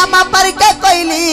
आमा पर के कोयली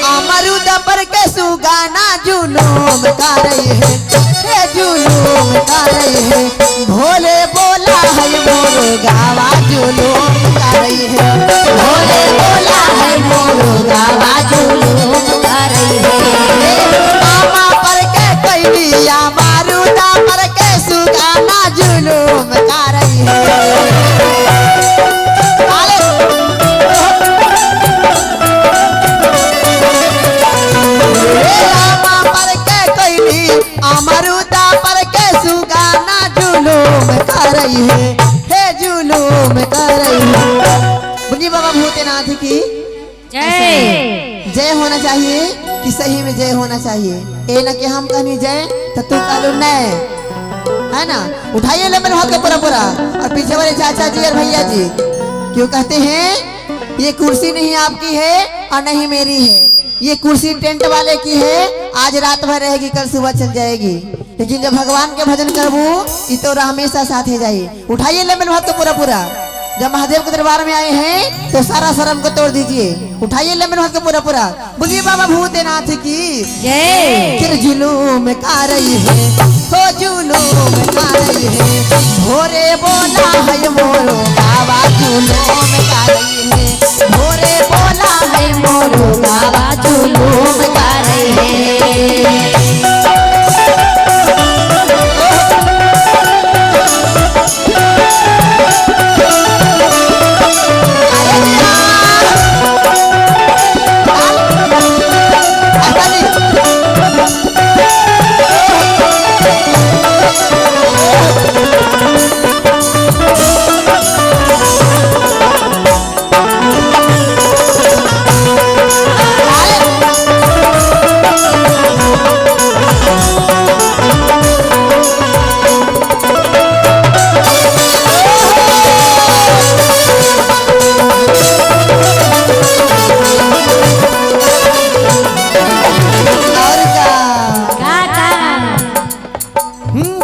अमरुद पर के सुगाना जुलूम कर रही है, हे जुलूम कर रही है। भोले बोला है मोरो गावा जुलूम कर रही है, भोले बोला है मोरो गावा जुलूम कर रही है। आमा पर के कोयली अमरुद पर के सुगाना जुलूम कर रही है। अमरुदा पर के सुगाना जुलूम कर रही है, हे जुलूम कर रही है। बोलिए बाबा भूतनाथ की जय। जय होना चाहिए कि सही में जय होना चाहिए, ए न कि हम कहनी जय तो तू कहलू नहीं, है ना। उठाइए लेमन हाथ के पूरा पूरा। और पीछे वाले चाचा जी और भैया जी क्यों कहते हैं ये कुर्सी नहीं आपकी है और नहीं मेरी है, ये कुर्सी टेंट वाले की है, आज रात भर रहेगी कल सुबह चल जाएगी, लेकिन जब भगवान के भजन करबू ये तो हमेशा साथ ही जाइए। उठाइए लेमन हाथ को पूरा पूरा। जब महादेव के दरबार में आए हैं तो सारा शर्म को तोड़ दीजिए। उठाइए लेमन हाथ को पूरा पूरा। बोलिए बाबा भूतनाथ की जय। फिर जुलूम का रही है, हो जुलूम का रही है। भोरे बोला है मोरो बाबा जुलूम का रही है, भोरे बोला है मोरो बाबा जुलूम कर रही है।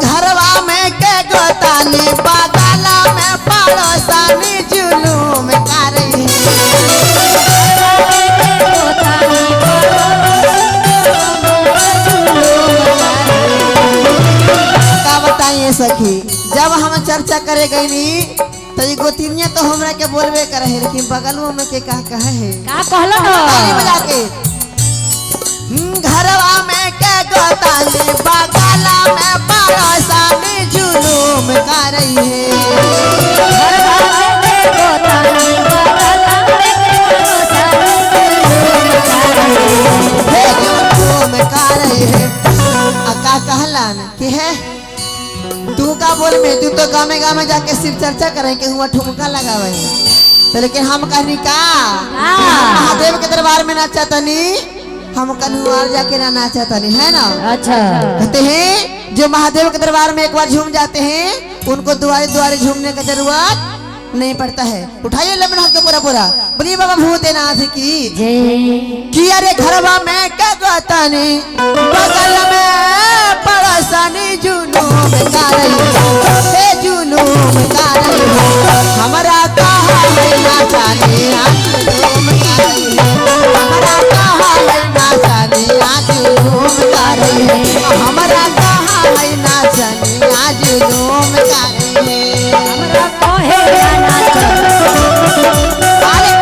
घरवा में के गोतानी बगला में पड़ोसानी जुलूम कर रही है। का बताइए सखी, जब हम चर्चा करे गईनी तो ये गोतिनिया तो हमरा के बोलबे करे है, लेकिन बगलवा में के का कहे है, का कहलो ताली बजा के। घरवा में के गोतानी बगला में पड़ोसानी जुलूम कर रही है। घरवा में के गोतानी बगला में पड़ोसानी जुलूम कर रही है, हे जुलूम कर रही है। आ का कहलन कि है तू का बोल में, तू तो गामे गामे जाके सिर्फ चर्चा करे के हुआ ठुमका लगावे, तो लेकिन हम कहनी का महादेव के दरबार में नाचा तनी, हम कन्हुआर जाके ना नाचा तनी, है ना। अच्छा कहते हैं जो महादेव के दरबार में एक बार झूम जाते हैं उनको दुआरे दुआरे झूमने का जरूरत नहीं पड़ता है। उठाइए लमन हाथ के पूरा पूरा। बोलिए बाबा भूतनाथ की जय। कि अरे घरवा में के गोतानी बगल में पड़ोसानी जुलूम कर रही है, हे जुलूम कर रही है। हमरा कहा है नाचानी जुलूम कर रही है, हमरा कहा है नाचानी जुलूम कर रही है, हमरा कहा है नाचानी जुलूम कर रही है, हमरा कहे नाचानी। अरे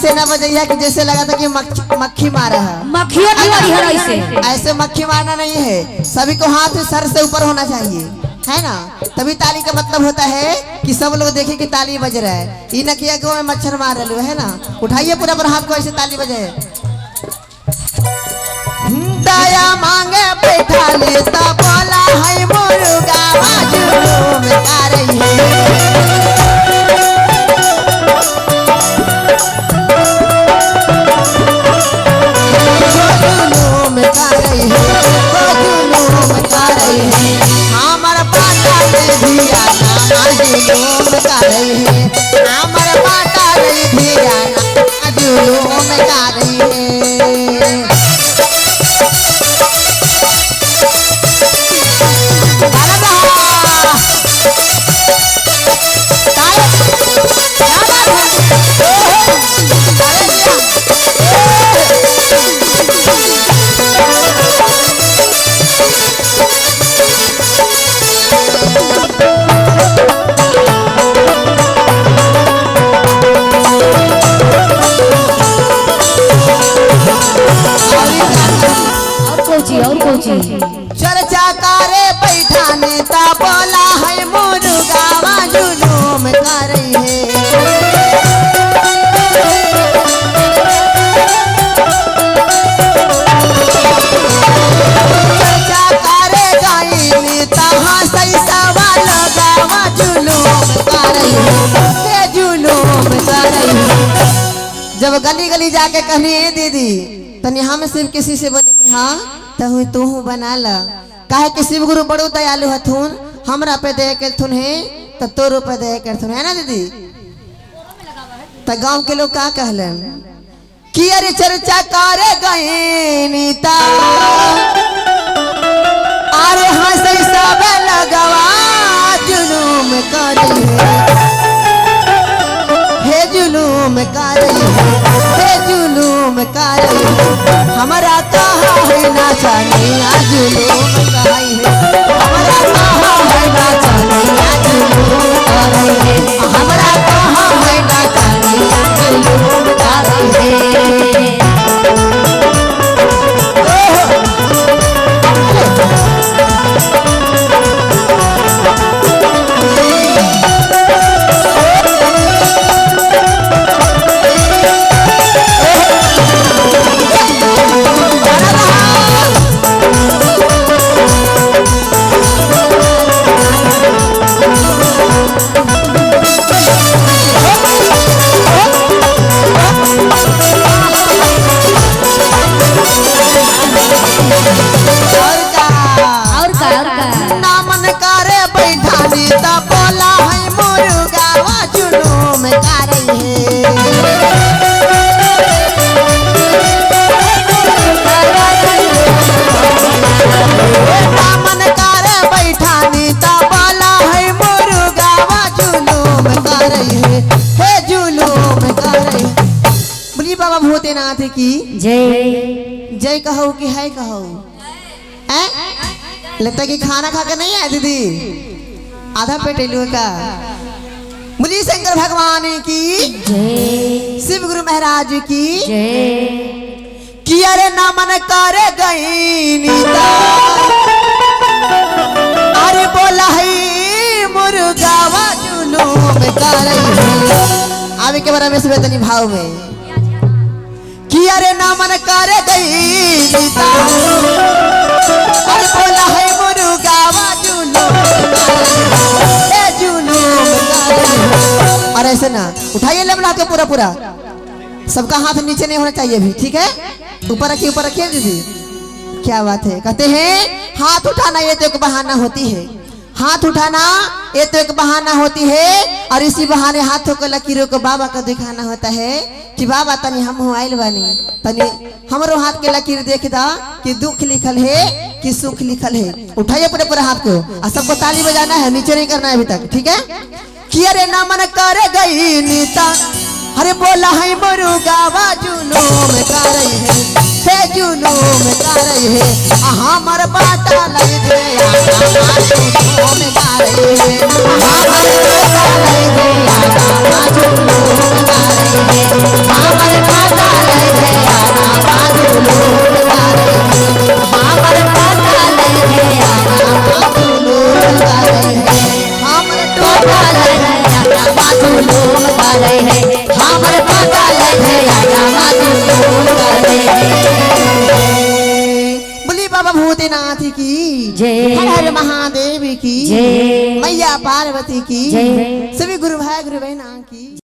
ऐसे ना बजैया कि जैसे लगा था कि मक्खी मारा है। मक्खियों की वाली है ऐसे। ऐसे मक्खी मारना नहीं है, सभी को हाथ सर से ऊपर होना चाहिए, है ना? तभी ताली का मतलब होता है कि सब लोग देखे कि ताली बज रहा है। ये न किया कि मैं मच्छर मार रहा है ना। उठाइए पूरा पर हाथ को, ऐसे ताली बजाए। दया मांगे बैठा लेता बोला है मुर्गा जुलूम कर रही है। जुलूम कर रही है, जुलूम कर रही है, हमार पाटा रे धिया ना जुलूम कर रही है, हमार पाटा रे धिया ना जुलूम कर रही है। चर्चा करे बैठा नेता बोला है मुर्गा जुलूम कर रही है। चर्चा करे गई नेता हंसई सवाल गावा जुलूम कर रही है, जुलूम कर रही है। जब गली गली जाके कहनी है दीदी तनी हम सिर्फ किसी से बनी हाँ तू तू बना ला, काहे कि शिव गुरु बड़ो दयालु हथुन, हमरा पे दया करथुन है तो तोरो पे दया करथुन, है ना दीदी? तो गांव के लोग का कहलन कि अरे चर्चा करे गए नीता, अरे हंसई सब लगवा जुलूम करे हे, जुलूम करे हे, जुलूम करे, हमारा कहा है ना जानिया जुलूम करे है, हमारा कहा है ना जानिया जुलूम करे है, हमारा कहा है ना जानिया जुलूम करे है। भूतेनाथ की जय। जय कहो कि है कहो लगता कि खाना खा कर नहीं आए दीदी, आधा पेट एलू का। बोलिए शंकर भगवान की जय, शिव गुरु महाराज की जय। कि अरे नमन कर गई नीता, अरे बोला है मुर्गावा जुलूम कर रही। आवे के बारे में सुबह तनी भाव में कि अरे नमन कर गई नीता, अरे बोला है मुर्गावा जुलूम कर रही, जुलूम कर रही। और ऐसे ना उठाइए लमला के पूरा पूरा, सबका हाथ नीचे नहीं होना चाहिए अभी, ठीक है? ऊपर रखिए, ऊपर रखिए दीदी। क्या बात है। कहते हैं हाथ उठाना ये तो एक बहाना होती है, हाथ उठाना ये तो एक बहाना होती है, और इसी बहाने हाथों को लकीरों को बाबा का दिखाना होता है कि बाबा तनी हम आइल बानी, तनी हमरो हाथ के लकीर देख दा कि दुख लिखल है कि सुख लिखल है। उठाइए पूरे पूरे हाथ को और सबको ताली बजाना है, नीचे नहीं करना है अभी तक, ठीक है? कि अरे नमन कर गई नीता, अरे बोला है मुर्गावा जुलूम कर रही है, हे जुलूम कर रही है, हमर बाटा लग गया जुलूम कर रही है, हमर बाटा लग गया जुलूम कर रही है, हमर की जय। हर हर महादेव की जय। मैया पार्वती की जय। सभी गुरु भाई गुरु बहना की।